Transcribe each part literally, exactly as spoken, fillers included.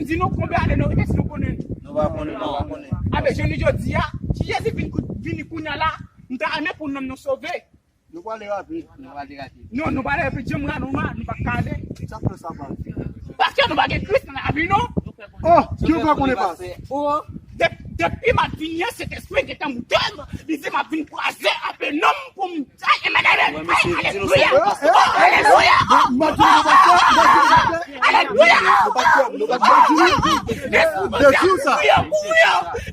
m di nou konbyen ane nou rive, si nou konnen. Nou pa konnen, nou pa konnen. Abe, jounen jodi a, si Jezi vin kou-, vini kounye a la, m ta renmen pou nanm nou sove. Nou prale rapid. Nou prale rapid. Non, nou prale rapid, janm la nou la, nou pa ka ale. Sa fè sa pa. Paske nou pa gen Kris nan lavi nou. Oh, ki ou fè konnen pa? Oh, de-, depi m ap vini an, Sentespri gentan moute m. Li di m ap vin kraze ape nonm pou m. Ay, alelouya! Alelouya! Alelouya! Alelouya!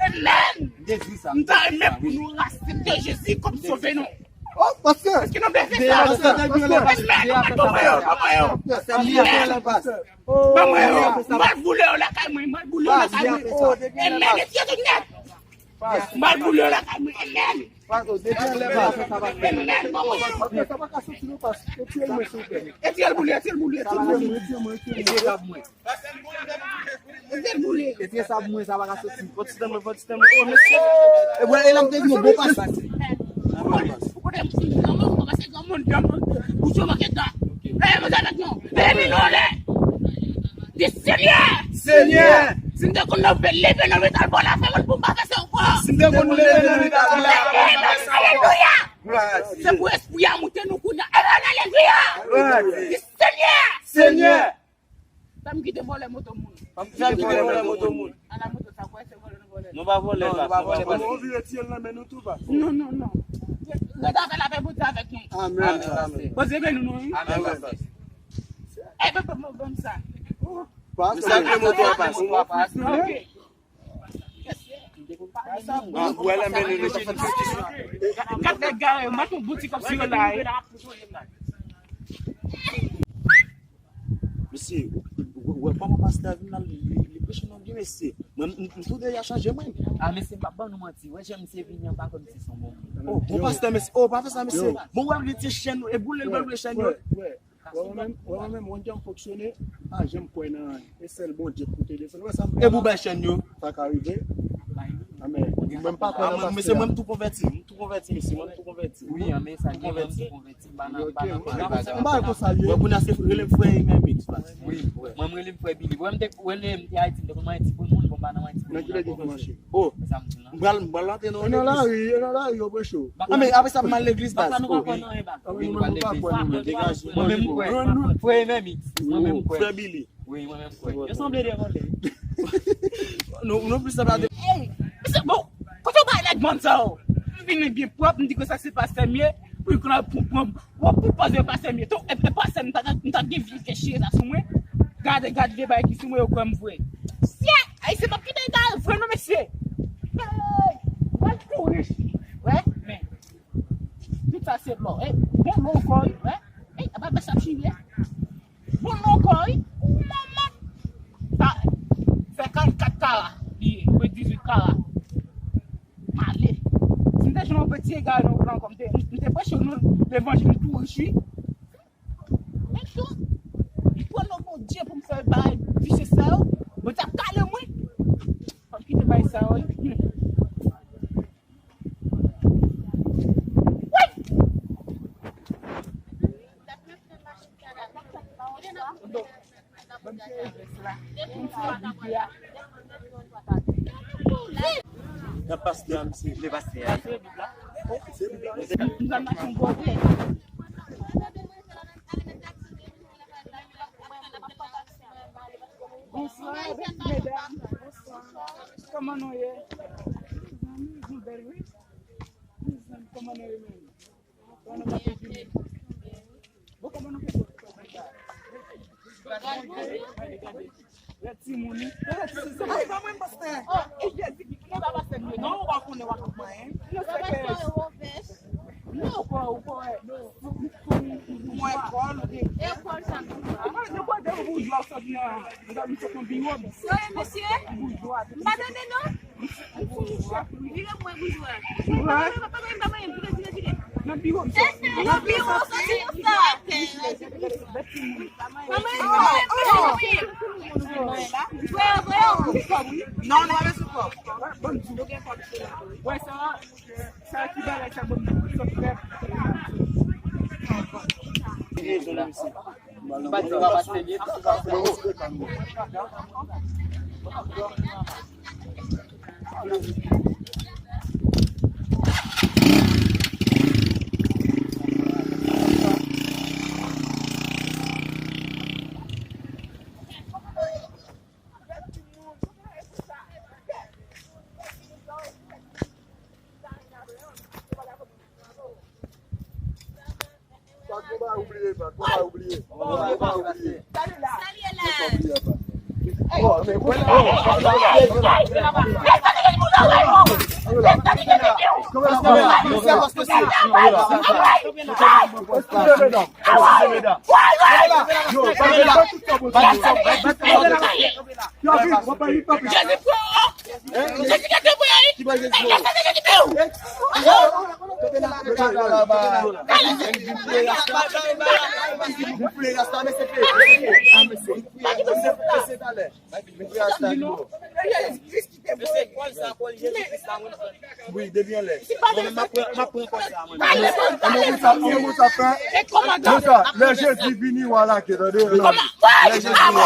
Amen! M ta renmen pou nou aksepte Jezi kòm sove nou. Oh, pastè. Èske nou bezwen sa? Pastè, pastè, pastè. Ban mwen yo, ban mwen yo. Ban mwen yo. M al boule yo lakay mwen, m al boule yo lakay mwen. Amen. Etye tout nèt. M al boule yo lakay mwen. Amen. Amen. Ban mwen yo. Etye l boule, etye l boule, etye l boule. Etye l boule. Etye sa pou mwen, sa pa ka soti. Fò ti tanmen, fò ti tanmen. Oh, mesye. E bwè, e l ap te vin yon bon pas. Ou konnen m fin granmoun, m kòmanse granmoun, granmoun. Bouch yo manke dan. E, mezanmi, non. E, mi non, lè. Di Senyè! Senyè! Si m te konn leve, leve nan lopital pou lavi moun pou m pa fè sa ankò. Si m te konn leve nan lopital pou lavi moun pou m pa fè sa ankò. Alelouya! Se pou espri a moute nou kounye a. Amen, alelouya! Wi, Senyè! Senyè! Pa m kite vòlè moto moun. Pa m kite vòlè moto moun. Ala moto sa kwè se vòlè nou vòlè. Nou pa vòlè, non, nou pa vòlè. Bon, ou vire tiye l nan men nou tou, pa. Non, non, non. Ret avè lapè Bondye avèk nou. Amen. Amen. Bondye beni nou, wi. Amen, pastè. E, ban, ban, ban, ban m sa. Pastè, sa vle moto a, pastè. Ok. Ah, ou wè la, men nou, nou, nou, nou, kat nèg gare, mwen tou boutik ap sou yo la, eh. Mesye, ou, ou, ou wè kòman pastè a vin la, li, li, li preche nan byen, mesye. Mwen, m, m, m tou deja chanje, mwen. Ah, mesye, m p ap ban nou manti. Wè, jan misye vini an, pa kwè misye se yon bon moun. Oh, bon pastè, mesye. Oh, pa fè sa, mesye. Bon, wè, li te chèn, e boule, l boule chèn yo. Wè, wè. Wè, mwen menm, wè, mwen menm, mwen jan m fonksyone, m pa janm kwè nan anyen. E sèl Bondye k pou te defann. Wè sa m fè la? E pou bay chèn yo? Sa ka rive. Amen. Mwen m pa kwè nan pastè a. Mesye, mwen m tou konvèti. M tou konvèti, mesye. Mwen m tou konvèti. Wi, an, men sa, gen moun ki konvèti. M pa nan, m pa nan, m pa nan. M pa konsa l ye. Wè, kounye a se rele m frè Emer Mix, baz. Wi, mwen, m rele m frè Billy. Wè, m te, wè, lè m te Ayiti, m te konn manyen ti boul moun, bon, m pa nan manyen ti boul moun. Nan ki legliz ou mache? Oh, sa m di, non. M pral, m pral antre nan yon legliz. E nan lari, e nan lari yo preche w. Ah, men apre sa, m al legliz, baz. Papa, nou pa kwè nan anyen, baz. Wi, nou pa legliz. Mwen menm, m kwè. Frè Emer Mix. Mwen menm, m kwè. Frè Billy. Wi, mwen menm, m kwè. Yo sanble de vòlè. Nou, nou plis sanble a de. Ey, mesye, bon, kote w bay nèg bann sa yo? M vini byen pwòp, m di konsa se pastè m ye, pou l konn al pran, pran, w ap pou pòze pastè m ye. Tou, e, e pastè m, m ta, m ta gen vye kè chire sa sou mwen. Gade, gade vye bagay ki sou mwen, yo kwè m vre. Sye, Ayisyen p ap kite gade vre non, mesye. Ey, w al tou rich. Wè, men. Tout sa se bò. Ey, bon non kò, wi, wè. Ey, apa bèch ap chire. Bon non kò, wi. Ou manman. Sa, senkannkat kara, li ye. Mwen dizuit kara. Male. Si m te jwenn yon peti egare nan wout la ankò, m te, m te preche nou levanjil tou, wi. Men tou, m pran non Bondye pou m fè bagay visye sa yo. Bondye ap kale mwen. Fò m kite bagay sa yo, wi. Nan pastè a, misye. Le pastè a. Bonswa, medam. Bonswa. Kòman nou ye? Zanmi, nou bèl, wi. Zanmi, kòman nou ye menm? Kòman nou ye menm? Bon, kòman nou fè? Gade, gade. Gade timoun, wi. Se pa mwen, pastè. Oh, e Jezi ki, e pa pastè m ye, non, ou pa konnen, ou pa konprann. Non, se pastè yo, pèch. Non, ou pa, ou pa, non. Mwen kòl, ou gen. E kòl sa, nou pa. Mwen, nou pa de boujwa, sòt nan, nou sòt nan biwo. Soyez, mesye. Boujwa. M pa tande, non. Vire mwen boujwa. Boujwa? Pa manyen, pa manyen, vire, vire, vire. Nan biwo m sòti. Nan biwo w sòti konsa. Pa manyen, pa manyen, pa manyen. Vwè, vwè. Non, nou pa bezwen kòb. Wè sa, sa ki bagay sa bon, sòt fè. Pat, bon bagay ou bliye, Pat, bon bagay ou bliye. Bon bagay ou bliye. Salye la. Salye la. Oh, men, oh, oh, oh. Yo, Jezi pran! Jezi gade mwen! Jezi gade mwen! Wi, depi anlè. Mwen menm m ap pran, m ap pran kò sa, mwen. Ann nou konn sa, ann nou konn sa fè. Konn sa, lè Jezi vini, w a lage, tande? Lè Jezi vini.